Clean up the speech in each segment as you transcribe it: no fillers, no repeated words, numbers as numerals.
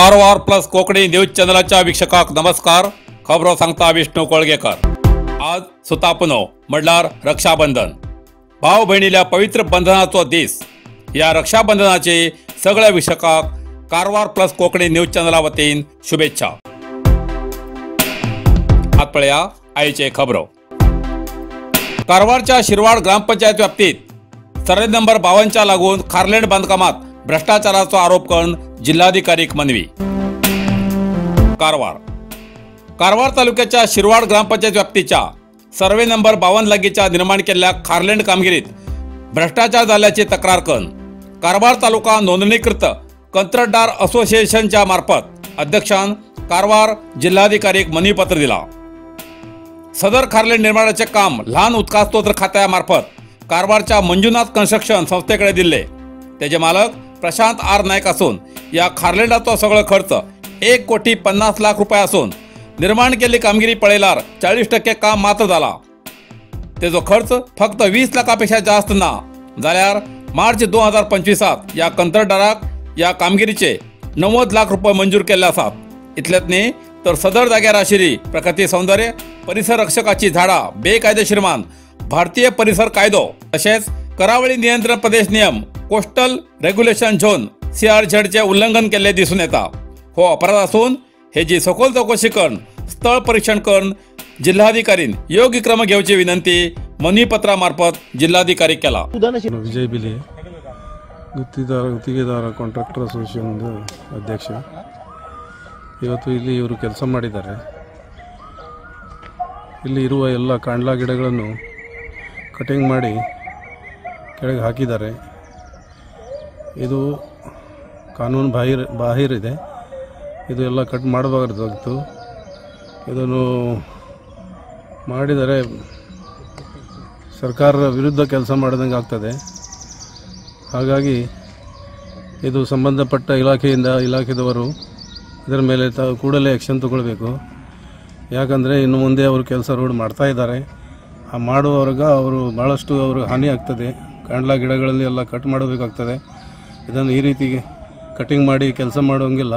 Karwar plus Konkani news चॅनलाच्या वीक्षकांक नमस्कार. खबरो सांगता विष्णू कोळगेकर. आज सुतापुनो म्हणल्यार रक्षाबंधन, भाव भयणील्या पवित्र बंधनाचो दीस. ह्या रक्षाबंधनाची सगळ्या वीक्षकांक कारवार प्लस कोंकणी न्यूज चॅनला वतीन शुभेच्छा. आत पळया आयचे खबरो. कारवारच्या शिरवाड ग्रामपंचायत व्याप्तीत सर्वे नंबर 52 लागून खारलेंड बांधकामात भ्रष्टाचाराचो आरोप करून जिल्हाधिकारीक मनवी. कारवार कारवार तालुक्याच्या शिरवाड ग्रामपंचायत व्याप्तीच्या सर्वे नंबर 52 लागीच्या निर्माण केल्ल्या खारलेंड कामगिरीत भ्रष्टाचार जाल्ल्याची तक्रार करून कारवार तालुका नोंदणीकृत कंत्राटदार असोसिएशनच्या मार्फत अध्यक्षान कारवार जिल्हाधिकारीक मनवीपत्र दिला. सदर खारलेंड निर्माणाचे काम ल्हान उदका स्त्रोत खात्यामार्फत कारवारच्या मंजुनाथ कन्स्ट्रक्शन संस्थेकडे दिले. त्याचे मालक प्रशांत आर नाईक असून या खारलेंडाचो सगळो खर्च 1,50,00,000 रुपये असून निर्माण केल्ली कामगिरी पळयल्यार 40% काम मात्र जाला. तेजो खर्च फक्त 20 लाखापेक्षा जास्त ना जाल्यार मार्च 2025 या कंत्राटदाराक या कामगिरीचे 90 लाख रुपये मंजूर केल्ले आसात. इतलेंच न्ही तर सदर जाग्यार आशिल्ली प्रकृती सौंदर्य परिसर रक्षकाची झाडां बेकायदेशीरमान भारतीय परिसर कायदो तशेंच करावळी नियंत्रण प्रदेश नियम कोस्टल रेग्युलेशन झोन CRZचे उल्लंघन केल्ले दिसून येता. हो अपराध असून हेजी सखोल चौकशी करून स्थळ परीक्षण करून जिल्हाधिकारीन योग्य क्रम घेवची विनंती मनवीपत्रामार्फत जिल्हाधिकारी केला. विजय बिले, ಗುತ್ತಿಗೆದಾರ ಕಾಂಟ್ರಾಕ್ಟರ್ ಅಸೋಸಿಯೇಷನ್ ಅಧ್ಯಕ್ಷ. ಇವತ್ತು ಇಲ್ಲಿ ಇವರು ಕೆಲಸ ಮಾಡಿದ್ದಾರೆ. ಇಲ್ಲಿ ಇರುವ ಎಲ್ಲ ಕಾಂಡ್ಲಾ ಗಿಡಗಳನ್ನು ಕಟಿಂಗ್ ಮಾಡಿ ಕೆಳಗೆ ಹಾಕಿದ್ದಾರೆ. ಇದು ಕಾನೂನು ಬಾಹಿರಿದೆ. ಇದು ಎಲ್ಲ ಕಟ್ ಮಾಡಬಾರ್ದಾಗಿತ್ತು. ಇದನ್ನು ಮಾಡಿದರೆ ಸರ್ಕಾರದ ವಿರುದ್ಧ ಕೆಲಸ ಮಾಡಿದಂಗೆ ಆಗ್ತದೆ. ಹಾಗಾಗಿ ಇದು ಸಂಬಂಧಪಟ್ಟ ಇಲಾಖೆದವರು ಇದರ ಮೇಲೆ ಕೂಡಲೇ ಆ್ಯಕ್ಷನ್ ತಗೊಳ್ಬೇಕು. ಯಾಕಂದರೆ ಇನ್ನು ಮುಂದೆ ಅವರು ಕೆಲಸ ರೋಡ್ ಮಾಡ್ತಾ ಇದ್ದಾರೆ. ಆ ಮಾಡುವವರೆಗೆ ಅವರು ಭಾಳಷ್ಟು ಅವ್ರಿಗೆ ಹಾನಿ ಆಗ್ತದೆ. ಕಾಂಡ್ಲಾ ಗಿಡಗಳಲ್ಲಿ ಎಲ್ಲ ಕಟ್ ಮಾಡಬೇಕಾಗ್ತದೆ. ಇದನ್ನು ಈ ರೀತಿ ಕಟಿಂಗ್ ಮಾಡಿ ಕೆಲಸ ಮಾಡೋಂಗಿಲ್ಲ.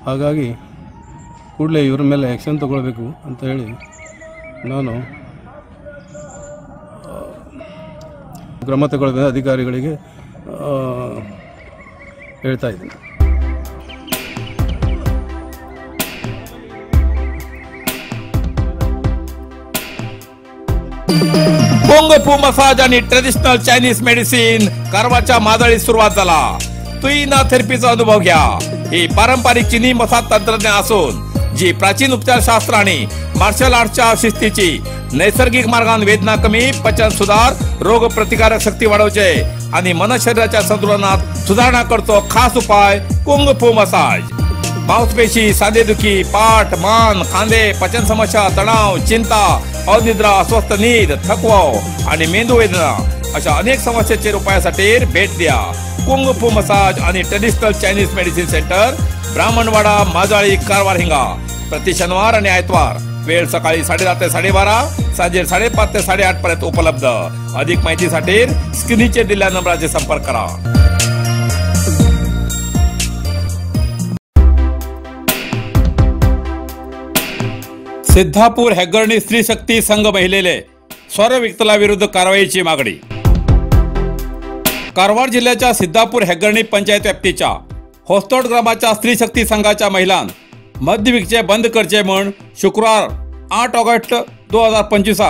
ಹಾಗಾಗಿ ಕೂಡಲೇ ಇವ್ರ ಮೇಲೆ ಆ್ಯಕ್ಷನ್ ತಗೊಳ್ಬೇಕು ಅಂತ ಹೇಳಿ ನಾನು ಕ್ರಮ ತಗೊಳ್ಬೇಕು ಅಧಿಕಾರಿಗಳಿಗೆ ಹೇಳ್ತಾ ಇದ್ದೀನಿ. कुंग फू मसाज आणि ट्रेडिशनल चायनीज मेडिसिन कारवारच्या मादळीत सुरुवात झाला. तुईना थेरपीचा अनुभव घ्या. ही पारंपरिक चीनी मसाज तंत्रज्ञान असून जी प्राचीन उपचार शास्त्र आणि मार्शल आर्टच्या शिस्तीची नैसर्गिक मार्गान वेदना कमी, पचन सुधार, रोग प्रतिकारक शक्ती वाढवचे आणि मन शरीराच्या संतुलनात सुधारणा करतो खास उपाय कुंग फू मसाज. मांसपेशी, सांधेदुखी, पाठ, मान, खांदे, पचन समस्या, तणाव, चिंता, अनिद्रा, अस्वस्थ नीद, थकवा आणि मेंदू वेदना अशा अनेक समस्येचेर उपायासाठी भेट द्या. कुंग फू मसाज आणि traditional Chinese medicine centre, Brahmanwada, Majali, Karwar हिंगा. प्रति शनिवार आणि आयतवार वेळ सकाळी 10:30 ते 12:30, सांजे 5:30 ते 8:30 पर्यंत उपलब्ध. अधिक माहितीसाठी स्क्रीनचेर दिलेल्या नंबराचे संपर्क करा. सिद्धापूर हेग्गर्णी स्त्री शक्ती संघ महिलेले स्वर विरुद्ध कारवाईची मागणी. कारवार जिल्ह्याच्या सिद्धापूर हेग्गर्णी पंचायत व्याप्तीच्या होस्तोड ग्रामाच्या स्त्री शक्ती संघाच्या महिलां मद्य विकचे बंद करचे म्हूण शुक्रवार 8 ऑगस्ट 2025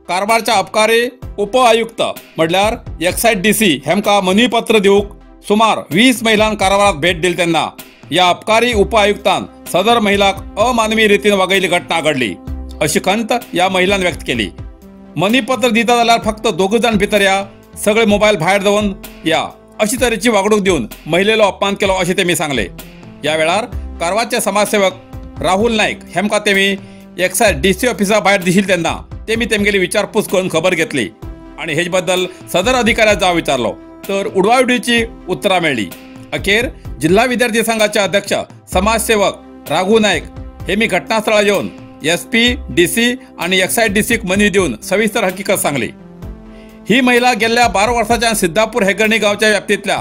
कारवारच्या अबकारी उप आयुक्त म्हटल्यार एक्सायज DC हेमका मनवीपत्र दिवंक सुमार 20 महिलांक कारवारात भेट दिली तेन्ना या अबकारी उप आयुक्तान सदर महिलाक अमानवी रीतीन वागयल्ली घटना घडली अशी खंत या महिलान व्यक्त केली. मनीपत्र दिता जाल्यार फक्त दोग जाण भितर या, सगळे मोबायल भायर दवरून या अशी तरेची वागणूक दिवन महिलेलो अपमान केलो अशें तेमी सांगले. या वेळार कारवारचे समाजसेवक राहुल नाईक हेमका तेमी एक्सायज DC ऑफिसा भायर दिशिल्ले तेन्ना तेमी तेमगेली विचारपूस करून खबर घेतली आनी हेजे बद्दल सदर अधिकाऱ्याक जाव विचारलो तर उडवाउडवीची उत्तरां मेळ्ळी. अखेर जिल्हा विद्यार्थी संघाचे अध्यक्ष समाजसेवक राघू नाईक हे मी घटनास्थळार येवन SP, DC आणि एक्सायज DCक मनवी दिवन सविस्तर हकीकत सांगली. ही महिला गेल्ल्या 12 वर्सांच्या सिद्धापूर हेगर्णी गांवच्या व्याप्तींतल्या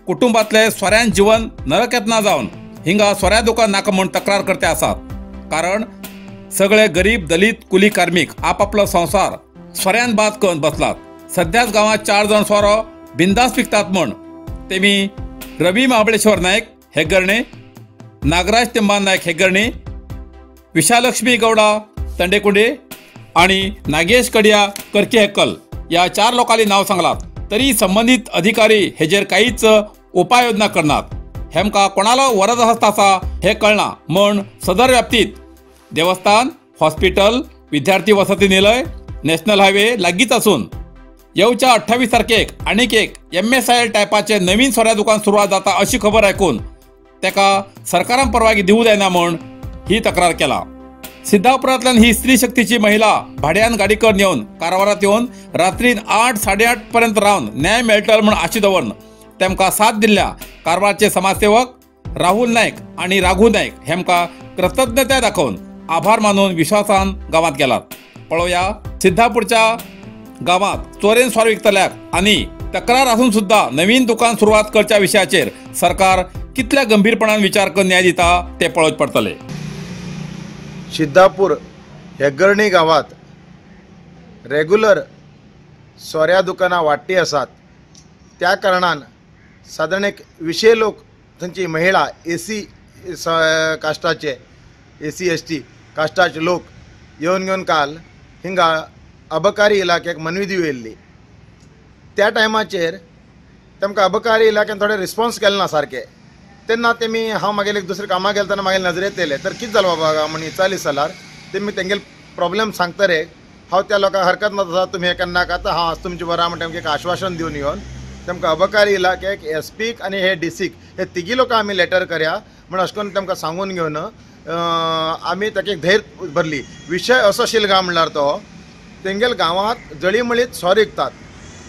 कुटुंबातले सोऱ्यान जीवन नरक येतना जावन हिंगा सोऱ्या दुकान नाका म्हूण तक्रार करते आसात. कारण सगळे गरीब दलित कुली कार्मिक आपापलो संवसार सोऱ्यान बाद करून बसलात. सध्याच गांवांत 4 जाण सोरो बिंदास विकतात म्हूण तेमी रवी महाबळेश्वर नायक हेगर्णे, नागराज तिंबा नायक हेगर्णे, विशालक्ष्मी गौडा तंडेकुंडे आणि नागेश कडिया करके हेक्कल या 4 लोकांनी नाव सांगलात. तरी संबंधित अधिकारी हेजेर काहीच उपाययोजना करनात. हेमका कोणालो वरद आसा हे कळना म्हण सदर व्याप्तीत देवस्थान, हॉस्पिटल, विद्यार्थी वसती निलय, नॅशनल हायवे लागींच आसून येवच्या 28 तारखेक आनीक एक MSIL टायपाचे नवीन सोऱ्या दुकान सुरवात जाता अशी खबर आयकून तेका सरकारान परवानगी दिवं जायना म्हूण ही तक्रार केला. सिद्धापुरांतल्यान ही स्त्री शक्तीची महिला भाड्यान गाडी करून येवन कारवारात येवन रात्रीन 8 साडे 8 पर्यंत रावन न्याय मेळटलो म्हूण आशा दवरून तेमकां साथ दिल्ल्या कारवारचे समाजसेवक राहुल नायक आनी राघू नायक हेमकां कृतज्ञता दाखोवन आभार मानून विश्वासान गांवांत गेलात. पळोवया सिद्धापूरच्या गांवांत चोरेन सोरो विकतल्याक आनी तक्रार आसून सुद्दां नवीन दुकान सुरवात करच्या विशयाचेर सरकार कितल्या गंभीरपणान विचार करून न्याय दिता ते पळोवचें पडटलें. सिद्धापूर हेगर्णी गांवांत रेगुलर सोऱ्या दुकानां वाडटी आसात. त्या कारणान सादारण एक विशे लोक थंयची महिला एसी कास्टाचे एसी एस टी कास्टाचे लोक येवन घेवन काल हिंगा अबकारी इलाख्याक मनवी दिवं येयल्ली. त्या टायमाचेर तांकां अबकारी इलाख्यान थोडे रिस्पॉन्स केले ना सारके. तेन्ना तेमी हांव मागेले एक दुसरे कामाक गेले तेन्ना मागेले नजरेंत येयलें तर कितें जालें बाबा म्हण विचारली जाल्यार तेमी तेंगेले प्रॉब्लेम सांगता रे हांव त्या लोकांक हरकत ना आसा तुमी हें करनाका आतां हांव आसा तुमचे बरा म्हण तेमकां एक आश्वासन दिवन येवन तांकां अबकारी इलाख्याक एस पीक आनी हे डीसीक हे तिगी लोकां आमी लेटर करया म्हण अशें करून तांकां सांगून घेवन आमी ताका एक धैर्य भरली. विशय असो आशिल्लो गांव म्हणल्यार तो तेंगेल गांवांत जळीमळीत सोरो विकतात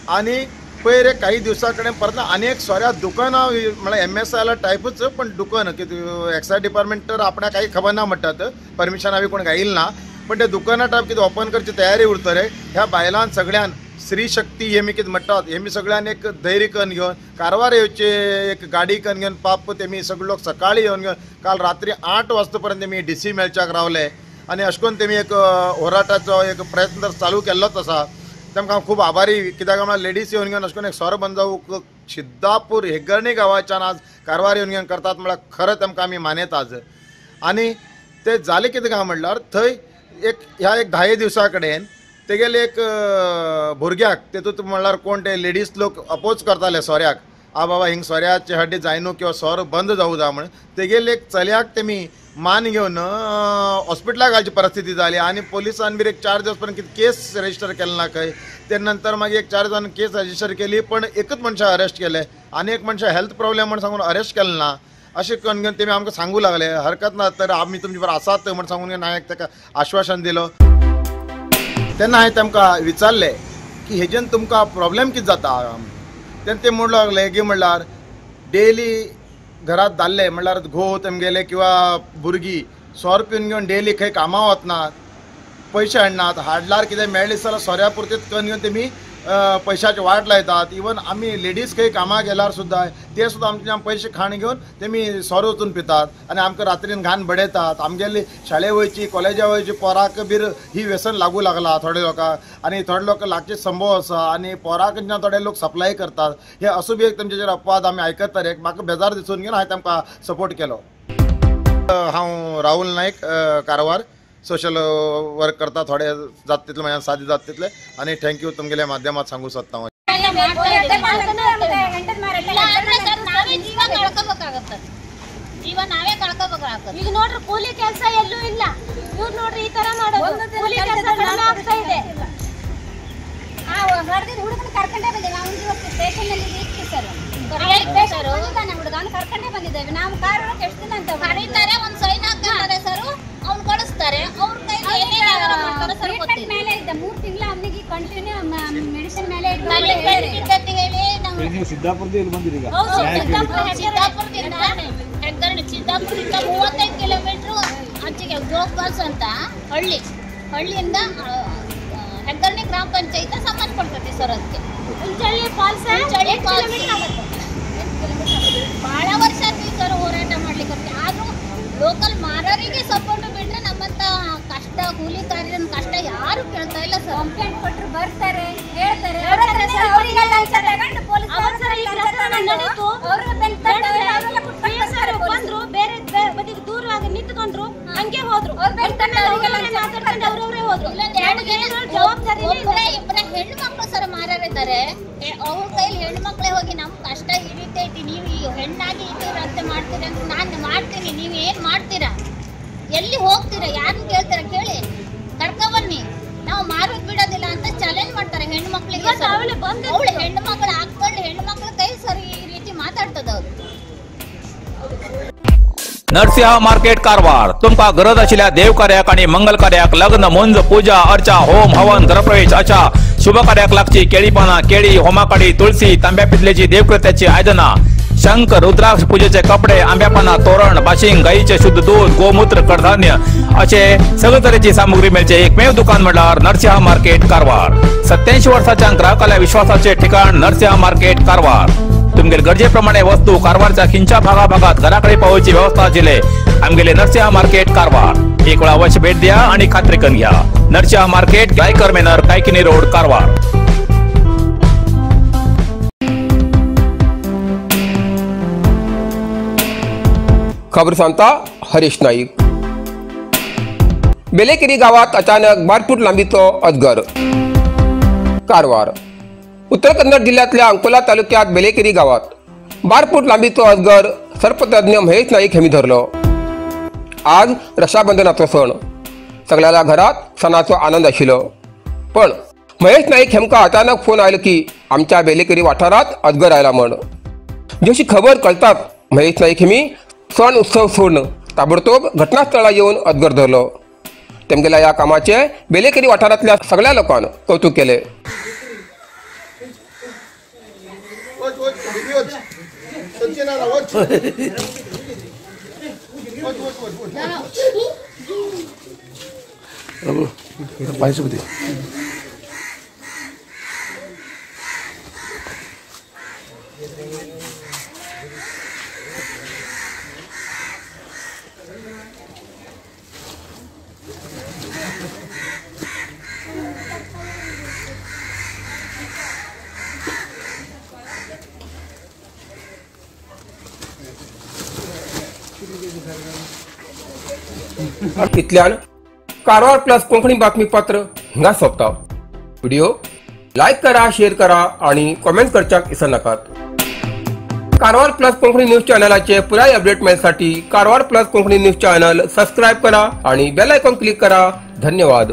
आनी पयर एक काही दिवसा कडेन परत आनी एक सोऱ्या दुकानां म्हळ्यार MSIL टायपूच पण दुकान कितें एक्सायज डिपार्टमेंट तर आपणाक काही खबर ना म्हणटात, परमिशनां बी कोण घायल ना, पण ते दुकानां टायप कितें ओपन करची तयारी उरता रे. ह्या बायलान सगळ्यान स्त्री शक्ती हेमी कितें म्हणटात हेमी सगळ्यान एक धैर्य करून घेवन कारवार येवचे एक गाडी करून घेवन पाप तेमी सगळे लोक सकाळी येवन घेवन काल रात्री 8 वाजता पर्यंत तेमी डीसी मेळच्याक रावले आनी अशें करून तेमी एक होराटाचो एक प्रयत्न चालू केल्लोच आसा. तांकां हांव खूब आभारी कित्याक म्हळ्यार लेडीज येवन घेवन अशें करून एक सोरो बंद जावूंक सिद्धापूर हेगर्णी गांवाच्यान आज कारवार येवन घेवन करतात म्हळ्यार खरें तांकां आमी मान्यता आज. आनी ते जालें कितें काय म्हणल्यार थंय एक ह्या एक 10 दिवसा कडेन तेगेले एक भुरग्याक तेतूंत म्हणल्यार कोण ते लेडीज लोक अपोज करताले सोऱ्याक, आ बाबा हिंग सोऱ्याचे हड्डे जायनू किंवा सोरो बंद जावूं जाय म्हण तेगेले एक चल्याक तेमी मान घेवन हॉस्पिटलाक घालची परिस्थिती जाली आनी पोलिसान बी एक 4 दिवस पर्यंत कितें केस रजिस्टर केले ना खंय. ते नंतर मागीर एक 4 जाण केस रजिस्टर केली पण एकच मनशाक अरेस्ट केले आनी एक मनशाक हेल्थ प्रॉब्लेम म्हण सांगून अरेस्ट केलें ना. अशें करून घेवन तेमी आमकां सांगू लागले हरकत ना तर आमी तुमचे बरोबर आसात म्हण सांगून घेवन हांवें ताका आश्वासन दिलो. तेन्ना हांवें तांकां विचारलें की हेजेन तुमकां प्रॉब्लेम कितें जाता तेन्ना ते म्हणूंक लागले की म्हणल्यार डेली घरात दादले म्हणल्यार घोव तेमगेले किंवा भुरगीं सोरो पिवन घेवन डेली खंय कामां वचनात, पयशे हाडनात, हाडल्यार कितें मेळ्ळें जाल्यार सोऱ्या पुरतेच करून घेवन तेमी पैशाची वाट लायतात. इवन आमी लेडीज खंय कामाक गेल्यार सुद्दां ते सुद्दां आमचे पयशे खाण घेवन तेमी सोरो वचून पितात आनी आमकां रात्रीन घाण बडयतात. आमगेली शाळे वयची कॉलेजा वयची पोराक बीर ही व्यसन लागू लागला थोडे लोकांक आनी थोडे लोक लागचे संभव आसा आनी पोराक थोडे लोक सप्लाय करतात. हे असो बी एक तेमचेर अपवाद आमी आयकता रे. म्हाका बेजार दिसून घेवन हांवें तांकां सपोर्ट केलो. हांव राहुल नायक, कारवार सोशल वर्क करता थोडे जात तितले म्हज्यान साध्य जाता तितले आनी thank you तुमगेल्या माध्यमात सांगू सोदता हांव. ಜೀವ ನಾವೇ ಕಳ್ಕೋಬೇಕಾಗತ್ತೆ. ಈಗ ನೋಡ್ರಿ ಕೂಲಿ ಕೆಲಸ ಎಲ್ಲೂ ಇಲ್ಲ, ಇವ್ರು ನೋಡ್ರಿ ಈ ತರ ಮಾಡೋದು, ಕೂಲಿ ಕೆಲಸ ಕಡಿಮೆ ಆಗ್ತಾ ಇದೆ. ಆ ಹೊರದಿನ ಹುಡುಗನ ಕರ್ಕೊಂಡೇ ಬಂದಿದ್ದೇವೆ ನಾವು, ಇವತ್ತು ಸ್ಟೇಷನ್ ಅಲ್ಲಿ ಇತ್ತು ಸರ್, ಹುಡುಗ ಅವ್ನು ಕರ್ಕೊಂಡೇ ಬಂದಿದ್ದೇವೆ ನಾವು. ಕಾರ್ ಒಳಗೆ ಎಷ್ಟು ದಿನ ಅಂತ ಕರೀತಾರೆ, ಒಂದು ಸೈನ್ ಹಾಕ್ತಾರೆ ಸರ್, ಅವ್ನು ಕಳಿಸ್ತಾರೆ. ಅವ್ರ ಕೈಲಿ ಮೇಲೆ ಇದ್ದ 3 ತಿಂಗಳು ಅವನಿಗೆ ಕಂಟಿನ್ಯೂ ಮೆಡಿಸಿನ್ ಮೇಲೆ ಸಿದ್ದಾಪುರದಿಂದ 35 ಕಿಲೋಮೀಟರ್ ಆಚೆಗೆ ಜೋಗ್ ಫಾಲ್ಸ್ ಅಂತ ಹಳ್ಳಿ, ಹಳ್ಳಿಯಿಂದ ಹೆಗ್ಗರ್ಣಿ ಗ್ರಾಮ ಪಂಚಾಯತ್ ಸಂಬಂಧಪಡ್ತೈತಿ ಸರ್. ಅದಕ್ಕೆ ಉಂಚಳ್ಳಿ ಫಾಲ್ಸ್ ಭಾಳ ವರ್ಷ ಆಯ್ತು ಸರ್ ಹೋರಾಟ ಮಾಡ್ಲಿಕ್ಕೆ, ಆದ್ರೂ ಲೋಕಲ್ ಮಾರೋರಿಗೆ ಸಪೋರ್ಟ್ ಬಿಟ್ರೆ ನಮ್ಮಂತ ಕಷ್ಟ ಕೂಲಿಕಾರರ ಕಷ್ಟ ಯಾರು ಕೇಳ್ತಾ ಇಲ್ಲ ಸರ್. ಕಂಪ್ಲೇಂಟ್ ಕೊಟ್ಟರು ಬರ್ತಾರೆ, ಹೇಳ್ತಾರೆ, ಬಂದ್ರು ಬೇರೆ ಬದಿಗೆ ದೂರ ಆಗಿ ನಿಂತ್ಕೊಂಡ್ರು, ಹಂಗೆ ಹೋದ್ರು, ಅವ್ರವ್ರೇ ಹೋದ್ರು. ಜವಾಬ್ದಾರಿ ಇಬ್ಬರ ಹೆಣ್ಣು ಮಕ್ಕಳು ಸರ್ ಮಾರಾರಿದ್ದಾರೆ, ಅವ್ರ ಕೈಲಿ ಹೆಣ್ಣು ಮಕ್ಕಳೇ ಹೋಗಿ ನಮ್ ಕಷ್ಟ ಈ ರೀತಿ ಐತಿ, ನೀವು ಈ ಹೆಣ್ಣಾಗಿ ಈ ಮಾಡ್ತೀರ ಅಂತ ನಾನು ಮಾಡ್ತೀನಿ, ನೀವು ಏನ್ ಮಾಡ್ತೀರಾ, ಎಲ್ಲಿ ಹೋಗ್ತೀರಾ, ಯಾರನ್ನ ಕೇಳ್ತೀರಾ ಕೇಳಿ ಕರ್ಕೊಬನ್ನಿ, ನಾವು ಮಾರೋದ್ ಬಿಡೋದಿಲ್ಲ ಅಂತ ಚಾಲೆಂಜ್ ಮಾಡ್ತಾರೆ ಹೆಣ್ಣು ಮಕ್ಳಿಗೆ. ಅವಳು ಹೆಣ್ಣು ಮಕ್ಕಳು ಹಾಕೊಂಡು ಹೆಣ್ಣು ಮಕ್ಳ ಕೈ ಸರ್ ಈ ರೀತಿ ಮಾತಾಡ್ತದ ಅವ್ರು. नरसिंह मार्केट कारवार तुमकां गरज आशिल्ल्या देवकार्याक आनी मंगल कार्याक लग्न मुंज पूजा अर्चा होम हवन घरप्रवेश अशा शुभ कार्याक लागची केळी पानां केळी होमाकाडी तुळसी तांब्या पितलेची देवकृत्याची आयदनां शंख रुद्राक्ष पूजेचे कपडे आंब्या पानां तोरण बाशिंग गायीचे शुद्ध दूध गोमूत्र कडधान्य अशे सगळे तरेची सामुग्री मेळचे एकमेव दुकान म्हणल्यार नरसिंह मार्केट कारवार. 87 वर्साच्या ग्राहकाल्या विश्वासाचे ठिकाण नरसिंह मार्केट कारवार. तुमगेले गरजेप्रमाणे वस्तू कारवारच्या खिंच्या भागाभागात घराकडे पावोवची व्यवस्था आशिल्ले आमगेले नरसिंह मार्केट कारवार. एक वेळा अवश्य भेट द्या आणि खात्री करून घ्या. Narasimha market, Gaikar manor, Kaikini road, Karwar. खबर सांगता हरीश नाईक. बेलेकेरी गावात अचानक 12 फूट लांबीचो अजगर. कारवार उत्तर कन्नड जिल्ह्यातल्या अंकोला तालुक्यात बेलेकेरी गावात 12 फूट लांबीचो अजगर सर्पतज्ञ महेश नाईक यांनी धरलो. आज रक्षाबंधनाचो सण, सगळ्याला घरात सणाचो आनंद आशिल्लो, पण महेश नाईक हेमका अचानक फोन आयलो की आमच्या बेलेकेरी वाठारात अजगर आयला म्हण. जशी खबर कळतात महेश नाईक हेमी सण उत्सव सोडून ताबडतोब घटनास्थळा येवन अजगर धरलो. तेमगेल्या ह्या कामाचे बेलेकेरी वाठारांतल्या सगळ्या लोकांन कौतुक केले. इतल्यान कारवार प्लस कोंकणी बातमीपत्र हिंगा सोंपता. व्हिडिओ लायक करा, शेअर करा आणि कॉमेंट करच्याक विसरनाकात. कारवार प्लस कोंकणी न्यूज चॅनलाचे पुराय update मेळसाठी Karwar plus Konkani news channel subscribe करा आणि बेल आयकॉन क्लिक करा. धन्यवाद.